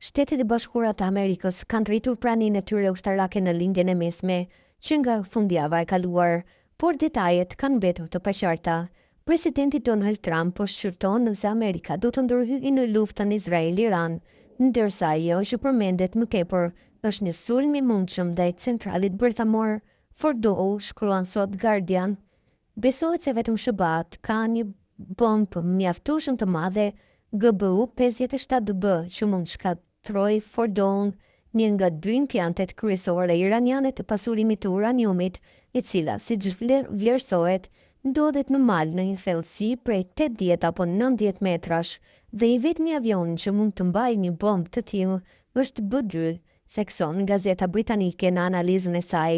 Shtetet e Bashkuara të Amerikës kanë rritur praninë e tyre ushtarake në Lindjen e Mesme që nga fundjava e kaluar, por detajet kanë mbetur të paqarta. Presidenti Donald Trump po shqyrton nëse Amerika do të ndërhyjë në luftën Izrael-Iran, ndërsa ajo që përmendet më tepër është një sulm i mundshëm ndaj centralit bërthamor Fordow, shkruan sot Guardian. Besohet se vetëm SHBA-të kanë një bombë mjaftueshëm të madhe GBU 57B që mund të shkatërrojë Fordoun, një nga dy impiantet kryesore iraniane të pasurimit të uraniumit, e cila, siç vlerësohet, ndodhet në mal në një thellësi prej 80 apo 90 metrash dhe i vetmi avion që mund të mbajë një bombë të tillë është B-2, thekson gazeta britanike në analizën e saj.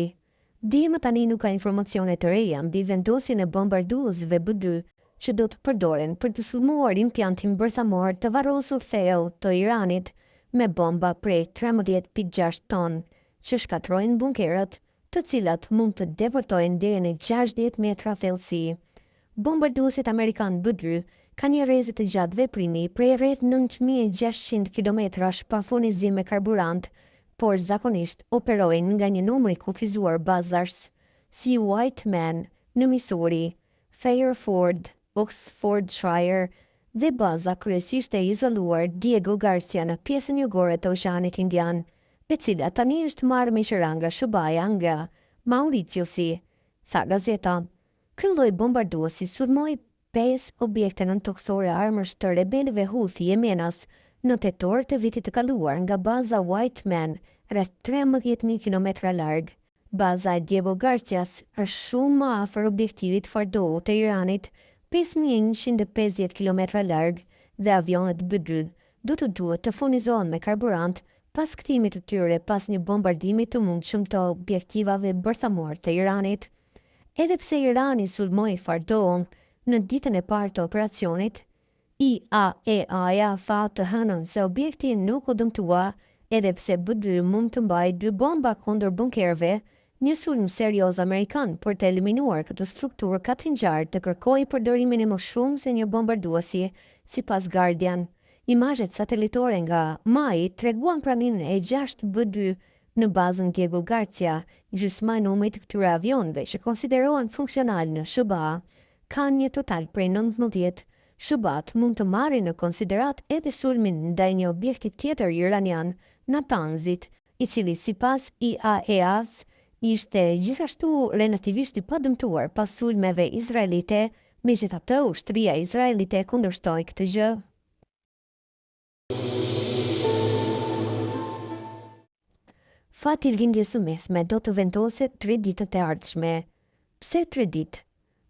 Deri më tani nuk ka informacione të reja mbi vendosjen e bombarduesve B-2 që do të përdoren për të sulmuar impiantin bërthamor të varrosur thellë të Iranit me bomba prej 13,6 ton që shkatërrojnë bunkerët, të cilat mund të depërtojnë deri në 60 metra thellësi. Bombarduesit amerikanë B-2 kanë një rreze të gjatë veprimi prej rreth 9600 kilometrash pa furnizim me karburant, por zakonisht operojnë nga një numër i kufizuar bazash, si Whiteman në Missouri, Fairford, Oxfordshire dhe baza kryesisht e izoluar Diego Garcia në pjesën jugore të Oqeanit Indian, e cila tani është marrë me qira nga SHBA-ja nga Mauritiusi, tha gazeta. Ky lloj bombarduesi sulmoi pesë objekte nëntokësore armësh të rebelëve Houthi jemenas në tetor të vitit të kaluar nga baza Whiteman, rreth 13,000 kilometra larg. Baza e Diego Garcias është shumë më afër objektivit Fordow të Iranit, 5150 kilometra larg, dhe avionët B-2 do të duhet të furnizohen me karburant pas kthimit të tyre pas një bombardimi të mundshëm të objektivave bërthamorë të Iranit. Edhe pse Irani sulmoi Fordow në ditën e parë të operacionit, IAEA-ja tha të hënën se objekti nuk u dëmtua, edhe pse B-2 mund të mbajë dy bomba kundër bunkerëve, një sulm serioz amerikan për të eliminuar këtë strukturë ka të ngjarë të kërkojë përdorimin e më shumë se një bombarduesi, sipas Guardian. Imazhet satelitore nga maji treguan praninë e 6 B-2 në bazën Diego Garcia, gjysma e numrit të këtyre avionëve që konsiderohen funksional në SHBA, kanë një total prej 19. SHBA-t mund të marrin në konsideratë edhe sulmin ndaj një objekti tjetër iranian, Natanzit, i cili sipas IAEA-s ishte gjithashtu relativisht i padëmtuar pas sulmeve izraelite, megjithatë ushtria izraelite kundërshtoi këtë gjë. Fati i Lindjes së Mesme do të vendoset tre ditët e ardhshme. Pse tre ditë?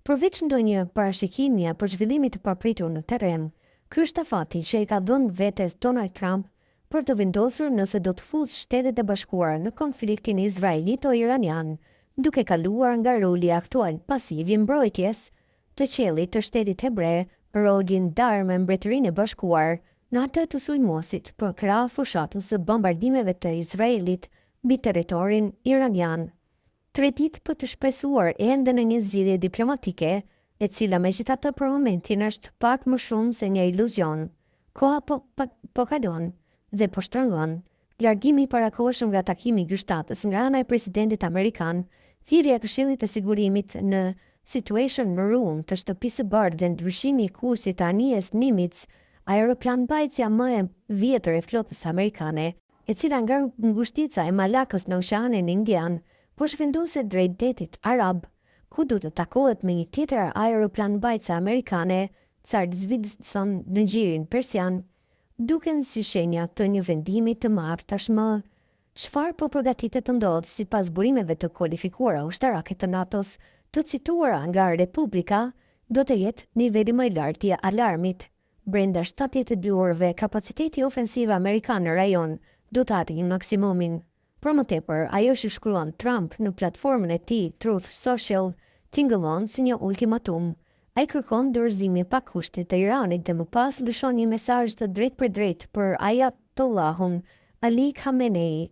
Përveç ndonjë parashikimi apo zhvillimi të papritur në terren, ky është afati që i ka dhënë vetes Donald Trump për të vendosur nëse do të fusë Shtetet e Bashkuara në konfliktin izraelito-iranian, duke kaluar nga roli aktual pasiv i mbrojtjes të qiellit të shtetit hebre, roli i ndarë me Mbretërinë e Bashkuar, në atë të sulmuesit përkrah fushatës së bombardimeve të Izraelit mbi territorin iranian. Tre ditë për të shpresuar ende në një zgjidhje diplomatike, e cila megjithatë për momentin është pak më shumë se një iluzion. Koha po, po kalon dhe po shtrëngon. Largimi i parakohshëm nga takimi i G7-ës nga ana e presidentit amerikan, thirrja e Këshillit të Sigurimit në Situation Room të Shtëpisë së Bardhë dhe ndryshimi i kursit të anijes Nimitz, aeroplanmbajtësja më e vjetër e flotës amerikane, e cila nga ngushtica e Malakës në Oqeanin Indian po zhvendoset drejt Detit Arab, ku do të takohet me një tjetër aeroplanmbajtëse amerikane, Charles Wilson në Gjirin Persian, duken si shenja të një vendimi të marrë tashmë. Çfarë po përgatitet të ndodhë sipas burimeve të kualifikuara ushtarake të NATO-s, të cituara nga Republika, do të jetë niveli më i lartë i alarmit. Brenda 72 orëve, kapaciteti ofensiv amerikan në rajon do të arrijë maksimumin. Për më tepër, ajo që shkruan Trump në platformën e tij Truth Social tingëllon si një ultimatum. Ai kërkon dorëzimin pa kushte të Iranit dhe më pas lëshon një mesazh të drejtpërdrejtë për Ayatollahun Ali Khamenei.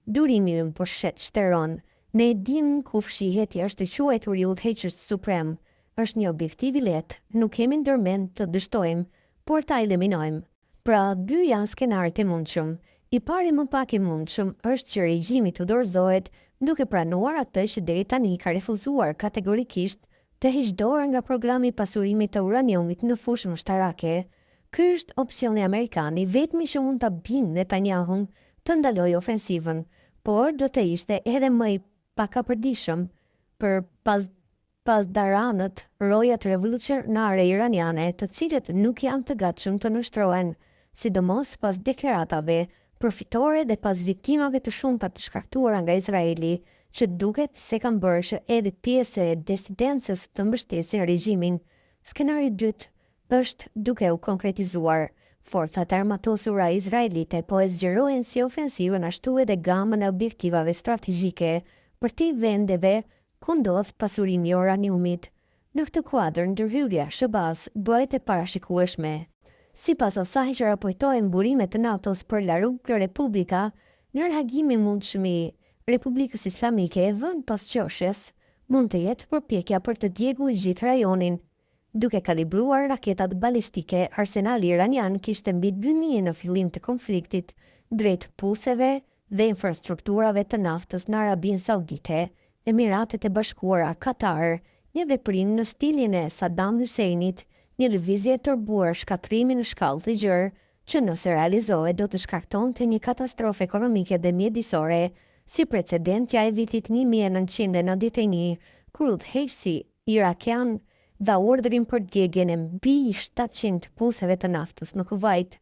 Durimi ynë po shteron. Ne e dimë ku fshihet i ashtuquajturi udhëheqës suprem. Është një objektiv i lehtë, nuk kemi ndërmend të dështojmë, por ta eliminojmë. Pra, dy janë skenarët e mundshëm. I pari më pak i mundshëm është që regjimi të dorëzohet duke pranuar atë që deri tani ka refuzuar kategorikisht, të heqë dorë nga programi i pasurimit të uraniumit në fushën ushtarake. Ky është opsioni amerikan, i vetmi që mund ta bindë Netanyahun të ndalojë ofensivën, por do të ishte edhe më i pakapërdishëm për pasdaranët, rojat revolucionare iraniane, të cilët nuk janë të gatshëm të nënshtrohen, sidomos pas deklaratave për fitore dhe pas viktimave të shumta të shkaktuara nga Izraeli, që duket se kanë bërë që edhe pjesë e disidencës të mbështesin regjimin. Skenari i dytë është duke u konkretizuar. Forcat e armatosura izraelite po e zgjerojnë si ofensivën ashtu edhe gamën e objektivave strategjike përtej vendeve ku ndodh pasurimi i uraniumit. Në këtë kuadër ndërhyrja e SHBA-së bëhet e parashikueshme. Sipas asaj që raportojnë burime të NATO-s për La Repubblica, një reagim i mundshëm i Republikës Islamike e vënë pas qoshes mund të jetë përpjekja për të djegur gjithë rajonin. Duke kalibruar raketat balistike, arsenali iranian kishte mbi 2000 në fillim të konfliktit, drejt puseve dhe infrastrukturave të naftës në Arabinë Saudite, Emiratet e Bashkuara, Katar, një veprim në stilin e Saddam Husseinit, një lëvizje e tërbuar shkatërrimi në shkallë të gjerë, që nëse realizohet do të shkaktonte një katastrofë ekonomike dhe mjedisore, si precedentja e vitit 1991, kur udhëheqësi irakian dha urdhrin për djegien e mbi 700 puseve të naftës në Kuvajt.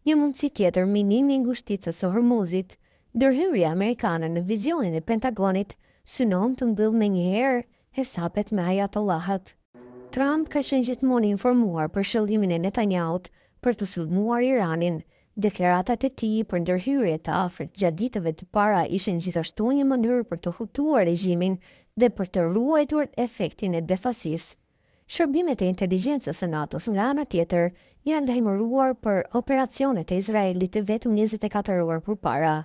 Një mundësi tjetër, minimi i ngushticës së Hormuzit, ndërhyrja amerikane në vizionin e Pentagonit synon të mbyllë menjëherë hesapet me ajatollahët. Trump ka qenë gjithmonë i informuar për qëllimin e Netanyahut për të sulmuar Iranin. Deklaratat e tij për ndërhyrje të afërt gjatë ditëve të para ishin gjithashtu një mënyrë për të hutuar regjimin dhe për të ruajtur efektin e befasisë. Shërbimet e inteligjencës së NATO-s nga ana tjetër janë lajmëruar për operacionet e Izraelit vetëm 24 orë përpara.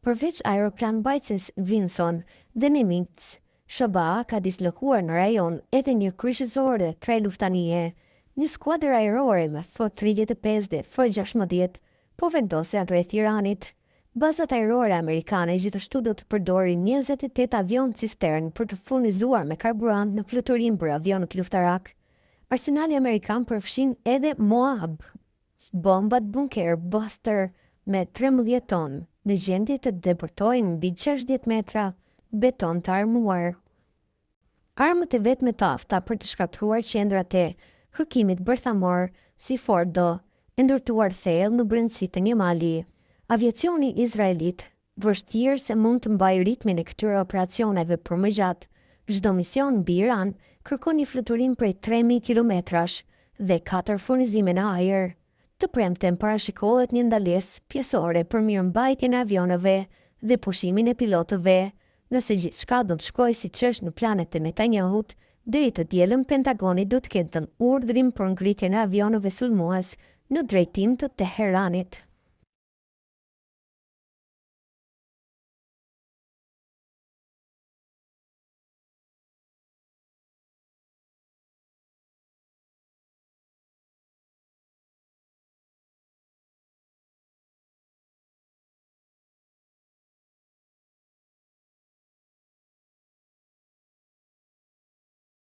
Përveç aeroplanmbajtëses Vinson dhe Nimitz, SHBA ka dislokuar në rajon edhe një kryqëzor dhe tre luftanije. Një skuadër ajrore me F-35 dhe F-16 po vendosen rreth Iranit. Bazat ajrore amerikane gjithashtu do të përdorin 28 avionë cisternë për të furnizuar me karburant në fluturim për avionët luftarak. Arsenali amerikan përfshin edhe Moab, bombat bunker Buster me 13 ton, në gjendje të depërtojnë mbi 60 metra beton të armuar. Armët e vetme të afta për të shkatërruar qendrat e kërkimit bërthamor si Fordo, e ndërtuar thellë në brendësi të një mali. Aviacioni izraelit vështirë se mund të mbajë ritmin e këtyre operacioneve për më gjatë. Çdo mision mbi Iran kërkon një fluturim prej 3000 kilometrash dhe katër furnizime në ajër. Të premten parashikohet një ndalesë pjesore për mirëmbajtjen e avionëve dhe pushimin e pilotëve. Nëse gjithçka do të shkojë siç është në planet e Netanyahut, deri të dielën Pentagoni do të ketë dhënë urdhrin për ngritjen e avionëve sulmues në drejtim të Teheranit.